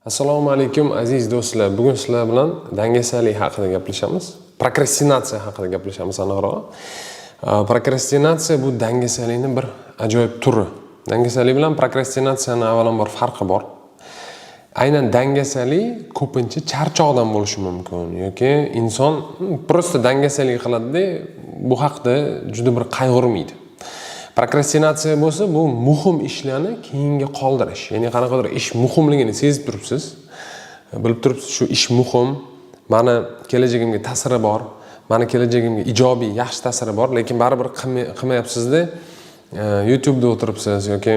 Assalomu alaykum, aziz do'stlar. Bugun sizlar bilan dangasalik haqida gaplashamiz. Prokrastinatsiya haqida gaplashamiz aniqrog'i. Prokrastinatsiya bu dangasalikni bir ajoyib turi. Dangasalik bilan prokrastinatsiyani avvalambor farqi bor. Aynan dangasalik ko'pincha charchoqdan bo'lishi mumkin yoki inson просто dangasalik qiladida, bu haqda juda bir qayg'urmaydi. Prokrastinatsiya bo'lsa, bu muhim ishlarni keyinga qoldirish. Ya'ni qanaqadir ish muhimligini sezib turibsiz, bilib turibsiz, shu ish muhim, mani kelajagimga ta'siri bor, mani kelajagimga ijobiy, yaxshi ta'siri bor, lekin baribir qilmayapsizda, YouTube'da o'tiribsiz yoki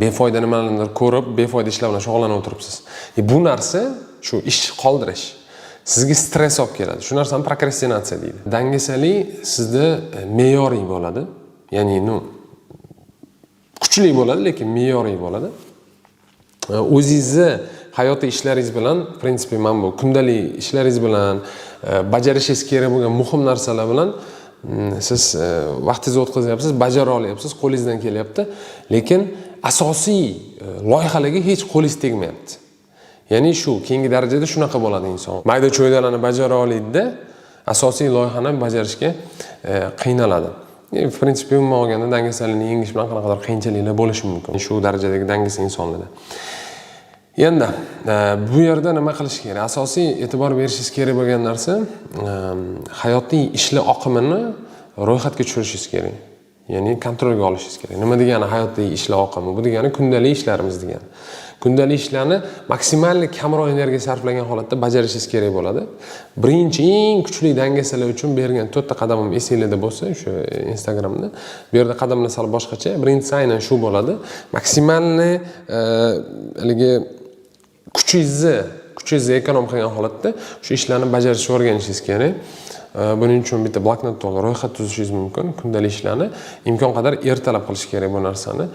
befoyda nimalarnidir ko'rib, befoyda ishlar bilan shug'ullanib o'tiribsiz. Bu narsa, shu ish qoldirish sizga stress olib keladi. Shu narsani prokrastinatsiya deydi. Dangasalik sizda me'yoriy bo'ladi. Ya'ni, ну, kuchli bo'ladi, lekin me'yoriy bo'ladi. O'zingizni hayotiy ishlaringiz bilan, в принципе, mana bu kundalik ishlaringiz bilan, bajarishingiz kerak bo'lgan muhim narsalar bilan siz vaqtingizni o'tkazyapsiz, bajara olyapsiz, qo'lingizdan kelyapti, lekin asosiy loyihalarga hech qo'lingiz tegmayapti. Ya'ni shu keyingi darajada shunaqa bo'ladi inson. Mayda choydalarni bajara oladida, asosiy loyihani bajarishga qiynaladi. В принципе, umuman olganda dangasalikni yengish bilan qanaqadir qiyinchiliklar bo'lishi mumkin shu darajadagi dangasa insonlarda. Endi bu yerda nima qilish kerak? Asosiy e'tibor berishingiz kerak bo'lgan narsa hayotiy ishlar oqimini ro'yxatga tushirishingiz kerak. Ya'ni kontrolga olishingiz kerak. Nima degani hayotdagi ishlar oqimi? Bu degani kundalik ishlarimiz degani. Kundalik ishlarni maksimal kamroq energiya sarflagan holatda bajarishingiz kerak bo'ladi. Birinchi, eng kuchli dangasalar uchun bergan to'rtta qadamim esinglarda bo'lsa, o'sha Instagramda. Bu yerda qadamlar sal boshqacha. Birinchisi aynan shu bo'ladi. Максимальный haligi kuchingizni эконом qilgan holatda shu ishlarni bajarishni o'rganishingiz kerak. Buning uchun bitta bloknotda ro'yxat tuzishingiz mumkin. Kundalik ishlarni imkon qadar ertalab qilish kerak bu narsani.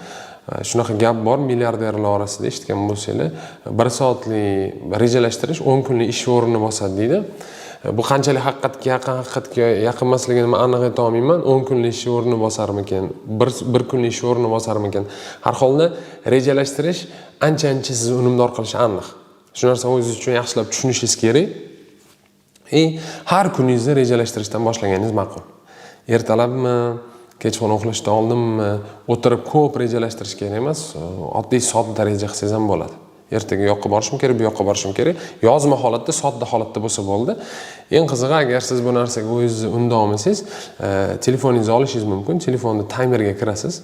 Shunaqa gap bor milliarderlar orasida, eshitgan bo'lsanglar, 1 soatlik rejalashtirish 10 kunlik ish o'rnini bosadi deydi. Bu qanchalik haqiqatga yaqin, haqiqatga yaqin emasligini man aniq ayta olmayman. 10 kunlik ish o'rnini bosarmikin, bir kunlik ish o'rnini bosarmikin, har holda rejalashtirish ancha ancha sizni unumdor qilishi aniq. Shu narsani o'zingiz uchun yaxshilab tushunishingiz kerak и har kuningizni rejalashtirishdan boshlaganingiz ma'qul. Ertalabmi, kechqurun uxlashdan oldinmi, o'tirib ko'p rejalashtirish kerak emas, oddiy sodda reja qilsangiz ham bo'ladi. Ertaga u yoqqa borishim kerak, bu yoqqa borishim kerak, yozma holatda, sodda holatda bo'lsa bo'ldi. Eng qizig'i, agar siz bu narsaga o'zingizni undolmasangiz, telefoningizni olishingiz mumkin. Telefonda taymerga kirasiz,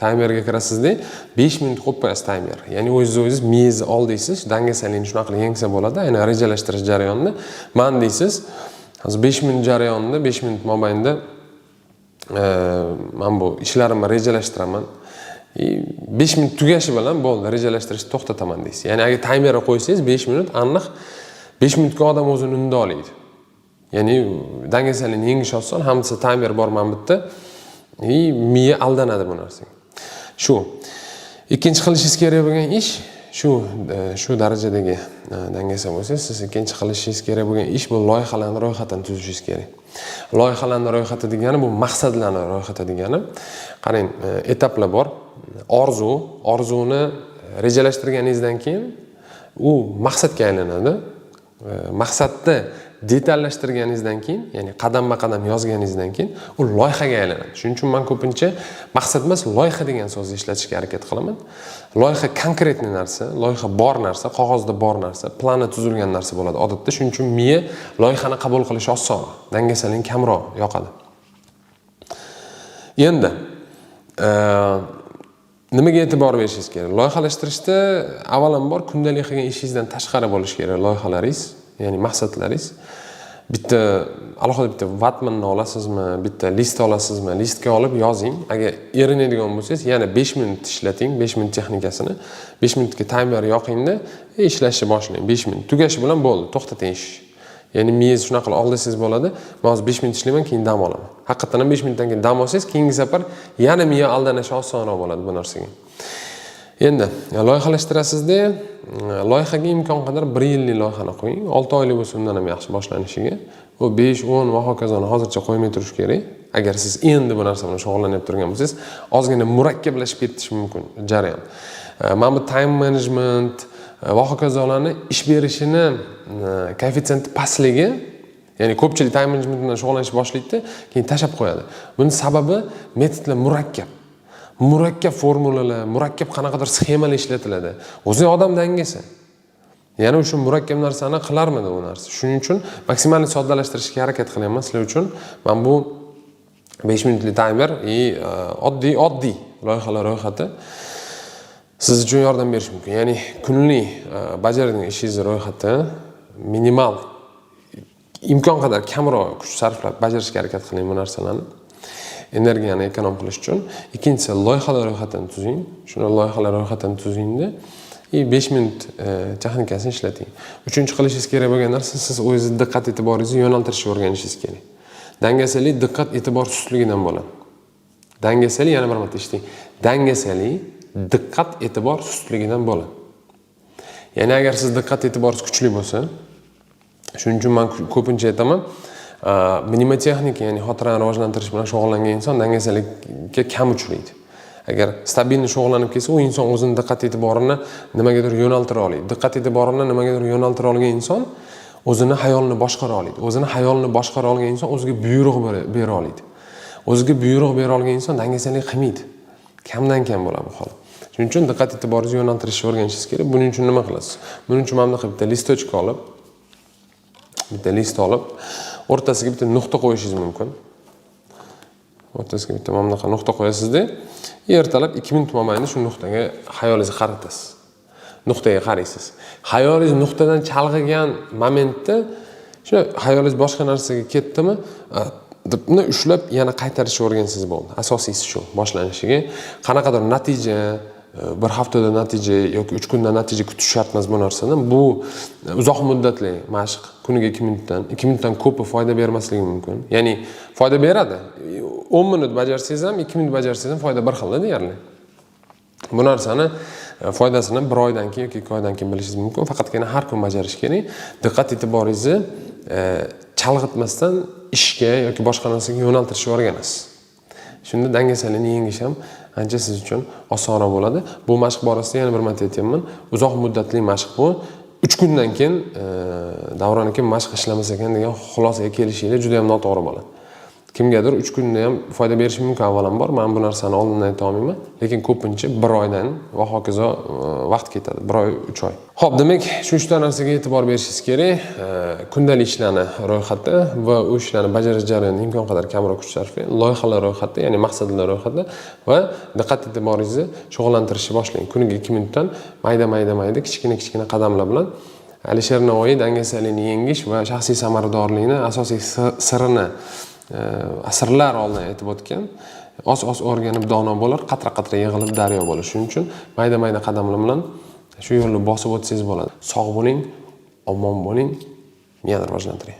taymerga kirasizda, 5 minut qo'yib qo'yasiz taymer. Ya'ni o'zingizni o'zingiz miyangizni aldaysiz. Dangasalikni shunaqa qilib yengsa bo'ladi, aynan rejalashtirish jarayonida. Man deysiz, hozir 5 minut jarayonida, 5 minut mobaynida man bu ishlarimni rejalashtiraman и 5 minut tugashi bilan bo'ldi, rejalashtirishni to'xtataman deysiz. Ya'ni agar taymerni qo'ysangiz 5 minut, aniq 5 minutga odam o'zini unda oladi. Ya'ni dangasalikni yengish oson, hammasi taymer bor mana bu yerda и miya aldanadi bu narsaga. Shu ikkinchi qilishingiz kerak bo'lgan ish shu darajadagi dangasa bo'lsangiz, siz ikkinchi qilishingiz kerak bo'lgan ish bu loyihalarni ro'yxatini tuzishingiz kerak. Loyihalarni ro'yxati degani bu maqsadlarni ro'yxati degani. Qarang, etaplar bor. Orzu, orzuni rejalashtirganingizdan keyin u maqsadga aylanadi. Maqsadni detallashtirganingizdan keyin, ya'ni qadamma qadam yozganingizdan keyin u loyihaga aylanadi. Shuning uchun man ko'pincha maqsad emas, loyiha degan so'zni ishlatishga harakat qilaman. Loyiha конкретный narsa, loyiha bor narsa, qog'ozda bor narsa, plani tuzilgan narsa bo'ladi odatda. Shuning uchun miya loyihani qabul qilishi osonroq, dangasalikni kamroq yoqadi. Endi nimaga e'tibor berishingiz kerak loyihalashtirishda? Avvalambor, kundalik qilgan ishingizdan tashqari bo'lishi kerak loyihalaringiz, ya'ni maqsadlaringiz. Bitta alohida bitta ватман ni olasizmi, bitta list olasizmi, listga olib yozing. Agar erinadigan bo'lsangiz, yana 5 minut ishlating, 5 minut texnikasini. 5 minutga taymer yoqingda, ishlashni boshlang. 5 minut tugashi bilan bo'ldi, to'xtating ishni. Ya'ni miyangizni shunaqa qilib aldasangiz bo'ladi: man hozir 5 minut ishlayman, keyin dam olaman. Haqiqatdan ham 5 minutdan keyin dam olsangiz, keyingi safar yana miya aldanishi osonroq bo'ladi bu narsaga. Endi loyihalashtirasizda, loyihaga imkon qadar bir yillik loyihani qo'ying. 6 oylik bo'lsa, undan ham yaxshi boshlanishiga. U 5, 10 va hokazoni hozircha qo'ymay turish kerak. Agar siz endi bu narsa bilan shug'ullanib turgan bo'lsangiz, ozgina murakkablashib ketishi mumkin jarayon. Mana bu time management. Va hokazolarni ish berishini koeffitsiyenti pastligi, ya'ni ko'pchilik time management bilan shug'ullanishni boshlaydida, keyin tashlab qo'yadi. Buni sababi metodlar murakkab, murakkab formulalar, murakkab qanaqadir sxemalar ishlatiladi. O'zi odam dangasa, yana o'sha murakkab narsani qilarmidi u narsa? Shuning uchun maksimal soddalashtirishga harakat qilyapman sizlar uchun. Mana bu 5 minutli taymer и oddiy oddiy loyihalar ro'yxati siz uchun yordam berishi mumkin. Ya'ni kunlik bajaradigan ishingizni ro'yxati, minimal, imkon qadar kamroq kuch sarflab bajarishga harakat qiling bu narsalarni, energiyani эконом qilish uchun. Ikkinchisi, loyihalar ro'yxatini tuzing. Shuni loyihalar ro'yxatini tuzingda и 5 minut texnikasini ishlating. Uchinchi qilishingiz kerak bo'lgan narsa, siz o'zingizni diqqat e'tiboringizni yo'naltirishni o'rganishingiz kerak. Dangasalik diqqat e'tibor sustligidan bo'ladi. Dangasalik, yana bir marta eshiting, dangasalik diqqat e'tibor sustligidan bo'ladi. Ya'ni agar siz diqqat e'tiboringiz kuchli bo'lsa, shuning uchun man ko'pincha aytaman, mnemotexnika, ya'ni xotirani rivojlantirish bilan shug'ullangan inson dangasalikka kam uchraydi. Agar стабильный shug'ullanib kelsa, u inson o'zini diqqat e'tiborini nimagadir yo'naltira oladi. Diqqat e'tiborini nimagadir yo'naltira olgan inson o'zini xayolini boshqara oladi. O'zini xayolini boshqara olgan inson o'ziga buyruq bera oladi. O'ziga buyruq bera olgan inson dangasalik qilmaydi, kamdan kam bo'ladi bu holat. Shuning uchun diqqat e'tiboringizni yo'naltirishni o'rganishingiz kerak. Buning uchun nima qilasiz? Buning uchun mana bunaqa bitta листочка olib, bitta list olib, o'rtasiga bitta nuqta qo'yishingiz mumkin. O'rtasiga bitta mana bunaqa nuqta qo'yasizda, ertalab 2 minut mobaynida shu nuqtaga xayolingizni qaratasiz, nuqtaga qaraysiz. Xayolingiz nuqtadan chalg'igan momentda, shu xayolingiz boshqa narsaga ketdimi deb ushlab, yana qaytarishni o'rgansangiz bo'ldi. Asosiysi shu boshlanishiga qanaqadir natija, bir haftada natija yoki 3 kunda natija kutish shart emas bu narsadan. Bu uzoq muddatli mashq. Kuniga 2 minutdan, 2 minutdan ko'pi foyda bermasligi mumkin. Ya'ni foyda beradi, 10 minut bajarsangiz ham, 2 minut bajarsangiz ham foyda bir xilda deyarli. Bu narsani foydasini bir oydan keyin yoki 2 oydan keyin bilishingiz mumkin. Faqatgina har kun bajarish kerak. Diqqat e'tiboringizni chalg'itmasdan ishga yoki boshqa narsaga yo'naltirishni o'rganasiz. Shunda dangasalikni yengish ham ancha siz uchun osonroq bo'ladi. Bu mashq borasida yana bir marta aytyapman, uzoq muddatli mashq bu. 3 kundan keyin Davron aka mashq ishlamas ekan degan xulosaga kelishinglar juda yam noto'g'ri bo'ladi. Kimgadir 3 kunda ham foyda berishi mumkin. Avvalambor, man bu narsani oldindan ayta olmayman, lekin ko'pincha bir oydan va hokazo vaqt ketadi, bir oy, 3 oy. Ho'p, demak, shu uchta narsaga e'tibor berishingiz kerak: kundalik ishlarni ro'yxati va u ishlarni bajarish jarayonida imkon qadar kamroq kuch sarflang, loyihalar ro'yxati, ya'ni maqsadlar ro'yxati va diqqat e'tiboringizni shug'ullantirishni boshlang. Kuniga 2 minutdan, mayda mayda mayda, kichkina kichkina qadamlar bilan. Alisher Navoiy dangasalikni yengish va shaxsiy samaradorlikni asosiy sirini asrlar oldin aytib o'tgan: "Oz oz o'rganib dono bo'lar, qatra qatra yig'ilib daryo bo'lar". Shuning uchun mayda mayda qadamlar bilan shu yo'lni bosib o'tsangiz bo'ladi. Sog' bo'ling, omon bo'ling, miyani rivojlantiring.